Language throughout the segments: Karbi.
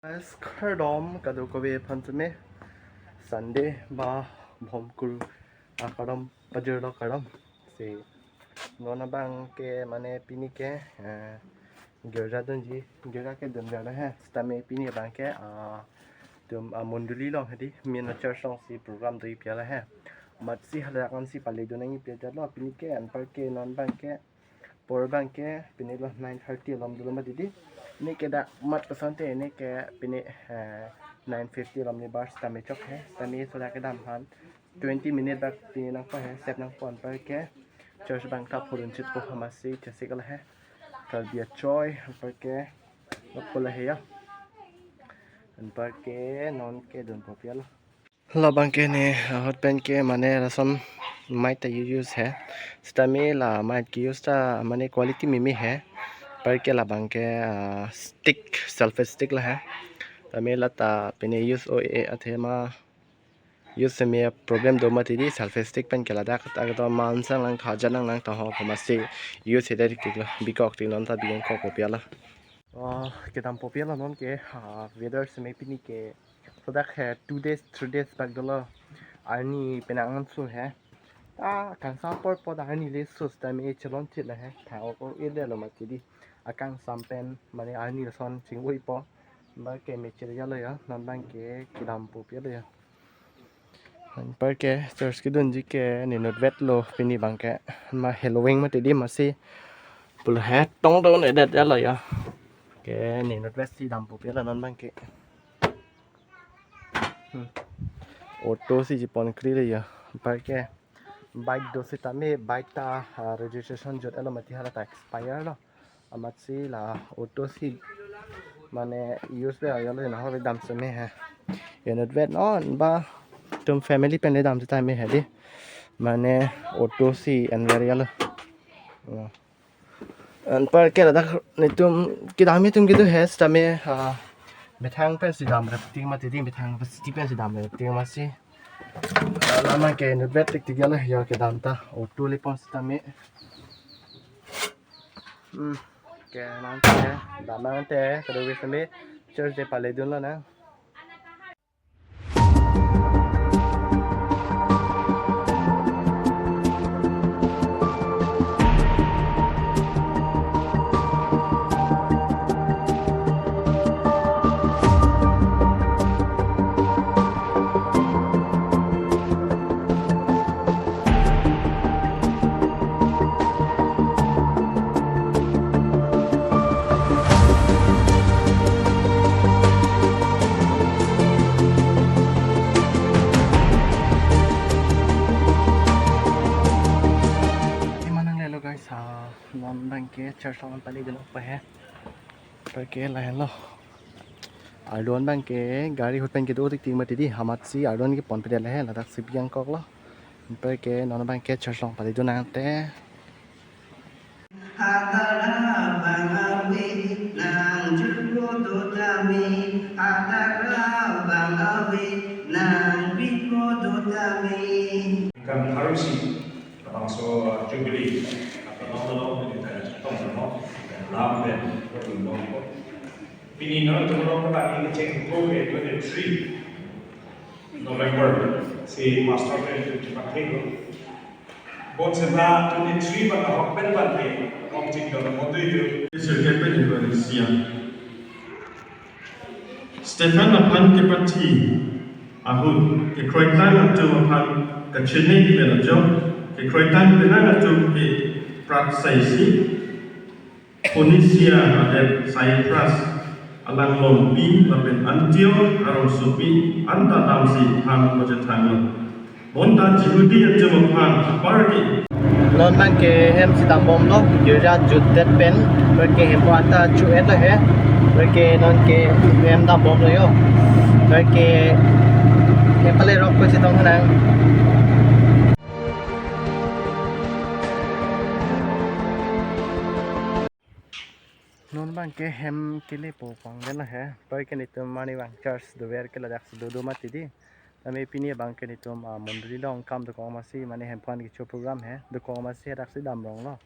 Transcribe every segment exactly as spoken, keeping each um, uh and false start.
Guys, kardom kadokave aphan seme. Sunday ba bhomkuru, ah, kardom, pajirlo kardom. Si non abang ke mane pini ke, eh, girja dunji, girja kedun gala he. Sitame pini abang ke, ah, itum, ah, mondoli along hedi, main church alongsi program do-i pi ala he. Amatsi haladak ansi pale dun nangji pi ajatlo pini ke, anparke non abang ke, apor abang ke pini lo nine thirty alom dolo mati di. Pini ke dak mat kosonte, pini ke pini, eh, nine fifty alom ni bar sitame chok he. Sitame soda kedam aphan twenty minute bak pini nangpo he, sep nangpo, anparke church abang ta phurun chitpo, amatsi chesik ala he. Kalbi achoi, anparke nokpo la he ya. Anparke non kedunpo pi ala. Labang ke ne, ahut pen ke mane lason mic ta use he. Sitame la mic ke-use ta mane quality meme he. Anparke labang ke, ah, stick, selfie stick la he. Sitame la ta pini use o-e athe ma use seme problem do mati di, selfie stick pen ke ladak ta kedo mansang lang khaja nang nang ta ho, amatsi use he dai tik lo, bikok tik non ta bikok po pi ala. Oh, kedampo pi ala non ke, ah, weather seme pini ke sodak he two days, three days bak dolo. Arni penang ansu he. Ah, kangsam apor apot arni le sus time e chelon chit la he. Tha o o e le lo mati di. Akangsam pen mane arni lason chingvoipo. Anparke mechir ya lo ya, non abang ke kedampo pi ala ya. Anparke church kedunji ke ninut vetlo pini abang ke. Ma heloving mati di, amatsi pulo he tong tong ne det ya lo ya. Ke ninut vetsi dampo pi ala non abang ke. Hmm. Auto si chepon kri le ya. Anparke bike do sitame bike ta, ah, registration jut elo mati, hala ta expire lo. Amatsi la auto si mane use be ya lo, na ho le dam seme he. Inut vet non ba itum family pen le dam sitame he di. Mane auto si enver ya lo. Ya. Anparke ladak netum kedam atum kedo he sitame, ah, methang pensi damrap ting mati di, methang city pensi damrap ting amatsi. Ah, lama ke inut vet tik tik ya lo ya kedam ta. Auto le pon sitame. Hmm. Ke nang ke, dam nang te, kadokave seme church de pale dun lo nang. Imanang lelo guys, ah, non abang ke church along pale dun nangpo he. Anparke lahenlo. Ardon abang ke gari ahut pen kedo tik tik mati di, amatsi ardon kepon pede la he, ladak si bikok lo. Anparke non abang ke church along pale dun nang te. Hadar abang ave nang jupo do tame, hadar abang ave nang bipo do tame. Kan harusi, labangso, uh, Jubilee, atau lapu-lapu di tanya cetong no, lam pen, ko dun no ko. Pini non tumoro ko lagi ngecek ko ke twenty-three November, si pastor pen tu cepat hego. Bon seta twenty-three bang ahok pen ban ke, kong cing dalam motu itu. Sir Kevin Indonesia. Stephen aphan kepathi ahut, kekroitang atum aphan kachini pen ajok, kekroitang penang atum ke prak saisi, Phoenicia adet Cyprus alanglongpi lapen Antioch arongsopi anta damsi than pachethanglo. Bonta Jihudi atum aphan apar ke. Non abang ke hem si dambomlo, girja jutdet pen, anparke hemphu anta chu-et lo he, anparke non ke hem dambomlo yo, anparke hem pale rok ko chetong nang. Non abang ke hem kelepo pangdelo he. Anparke netum arnivang church dover ke ladak si dodo mati di. Tame pini abang ke netum, ah, mondoli along kam dokok amatsi mane hemphu an kecho program he. Dokok amatsi ladak si damronglo.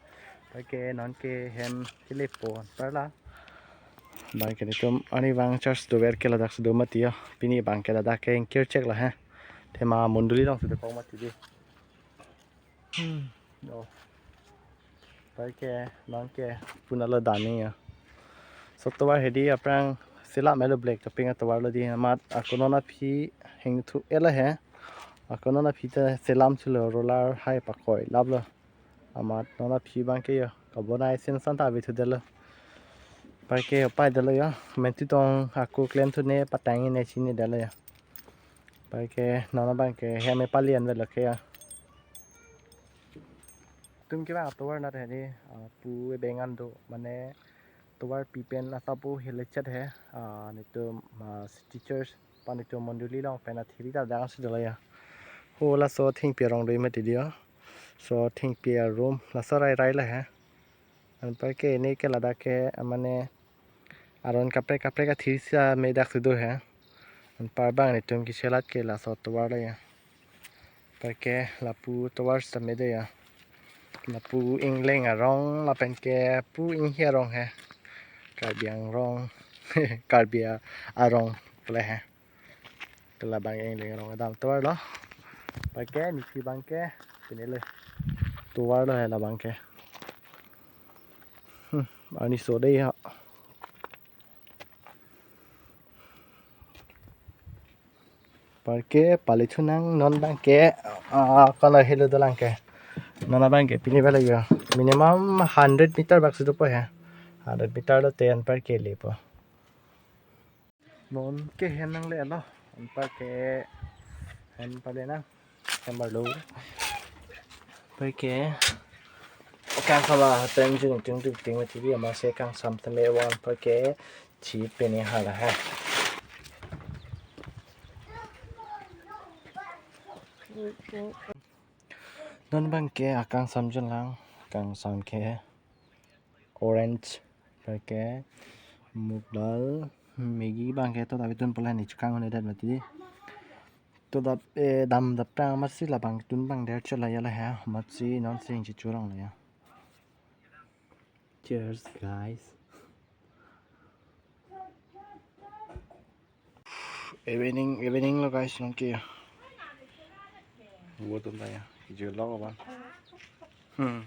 Anparke non ke hem kelepo anparla. Bang ke netum arnivang church dover ke ladak si do mati ya. Pini bang ke ladak ke ingkir chek la he. Athema mondoli along si dokok mati di. Hmm. Oh. Bang ke, bang ke, puna lo dani ya. So tovar hedi aphrang sila melo black topping atovar lo di amat ako non aphi hingthu ela he. Ako non aphi ta selam chulo roller hai pakoi lap lo. Amat non aphi bang ke yo. Kabonai sin san ta avi thu delo. Bang ke yo pai delo yo. Mentu tong ako klem thu ne patang ne chini delo yo. Bang ke non bang ke hem e palian velo ke yo. Tum ke bang tovar nat hedi, ah, pu e bengan do, mane tovar pi pen asap pu hilechet he, ah, netum, ah, teachers, pa netum mondoli along pen athiri ta dang si dolo ya. Ho laso thengpi arong do mati di yo. So thengpi arum, laso rai rai la he. Anpar ke ne ke ladak ke, ah, mane aron kaprek kaprek athiri si me dak si do he. Anpar bang netum kichelat ke laso tovar lo ya. Anpar ke lapu tovar si me do ya. Lapu ingleng arong lapen ke pu inghi arong he. Karbi Anglong. Karbi arong pu le he. Ke labang ingleng arong adam tovar lo. Anpar ke netum bang ke pine le tovar lo he labang ke. Hmm, arni so dei ha. Anpar ke pali thu nang non bang ke, ah, kono helo dolang ke. Non bang ke pini bela yo. Minimum hundred meter bak si dopo he. Hundred meter lote anpar ke lepo. Non ke hem nangle lo. Anpar ke hem pale nang. Hem arlo. Anpar ke kangsam la pen jun tung tung ting mati di amat si kangsam tame wan anpar ke chi pini hala he. Non bang ke akangsam jun lang, kangsam ke orange, anpar ke muk dal, Maggi bang ke to tapi tun pola ni chukang ne dat mati. To dap, eh, dam dap tang amat si labang tun bang der chala ya la he, amat si non sing si churang la ya. Cheers, guys. Evening, evening lo guys, non ke. Buat tun ta ya, hijau lo kapan. Hmm.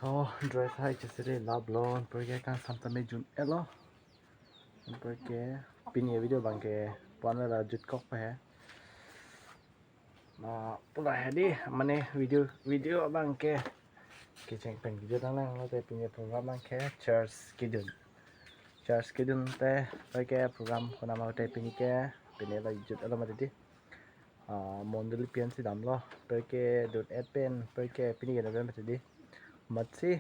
Oh, dress hai chesere lab lo, anpar ke kangsam tame jun elo. Anpar ke pini video bang ke pon la jut kok pa he. Ma pula hedi, mane video, video bang ke kecheng pen video dang lang lote pini program bang ke church kedun. Church kedun te anpar ke program konama lote pini ke pini la jut elo mati di. Ah, mondoli pen si dam lo, anpar ke dun et pen, anpar ke pini ke dun et pen mati di. Amat si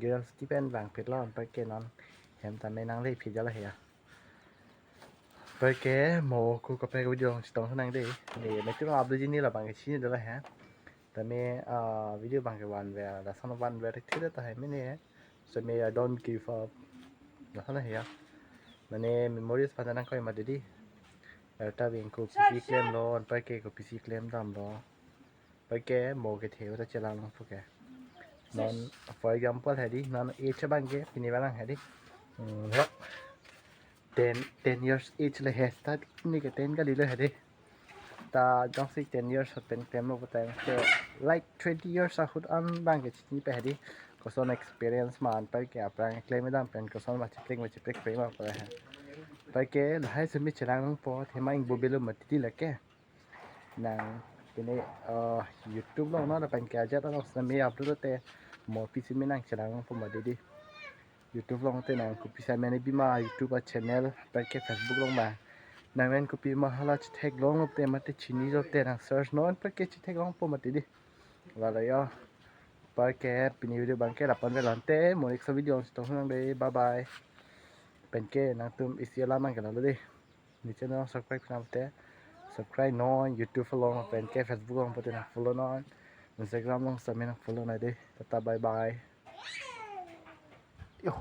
girls ti pen bang pit lo, anpar ke non hem tame nangle phi jala he ya. Anpar ke mo ko kaprek video chetong nang dei. Ne metu abdi jini labang ke chini dala he. Tame, ah, video bang ke one way, lason one way thik ta he mene. So me I don't give up. Lason he ya. Mane memories pada nang koi mati di. Erta bing kopisi klem lo, anpar ke kopisi klem dam lo. Anpar ke mo kethe ta chelang nangpo ke. Non, for example hedi, non age bang ke pini bang hedi. Hmm, ho. Ten, ten years age le he, start ni ke ten kali lo hedi. Ta jongsi ten years pen klem lo putai ke like twenty years ahut an bang ke chini pe hedi. Koson experience ma anpar ke aphrang klem dam pen koson ma chipling ma chipling pe ma pa he. Anpar ke lahai semi chelang nangpo, athema ingbo belo mati di lake. Nang pini, eh, YouTube along non lapen ke ajat along sitame upload te mo pisi me nang chelang nangpo mati di. YouTube along te nang kopisi mene bima YouTube a channel anpar ke Facebook along ma. Nang men kopi ma hala chethek long te mate chini lo te nang search non anpar ke chethek longpo mati di. Lalo yo. Anpar ke pini video bang ke lapu-an ve lonte, mo next video along chetong nang dei. Bye bye. Pen ke nangtum isi alam bang ke lalo dei. Ne channel subscribe nang te subscribe non, YouTube along pen ke Facebook along pute nang follow non, Instagram along sitame nang follow nang dei. Tata bye bye. Yo.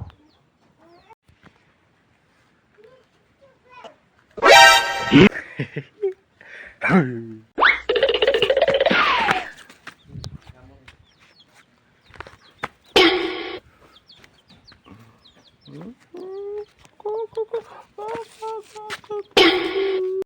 Bok, bok, bok,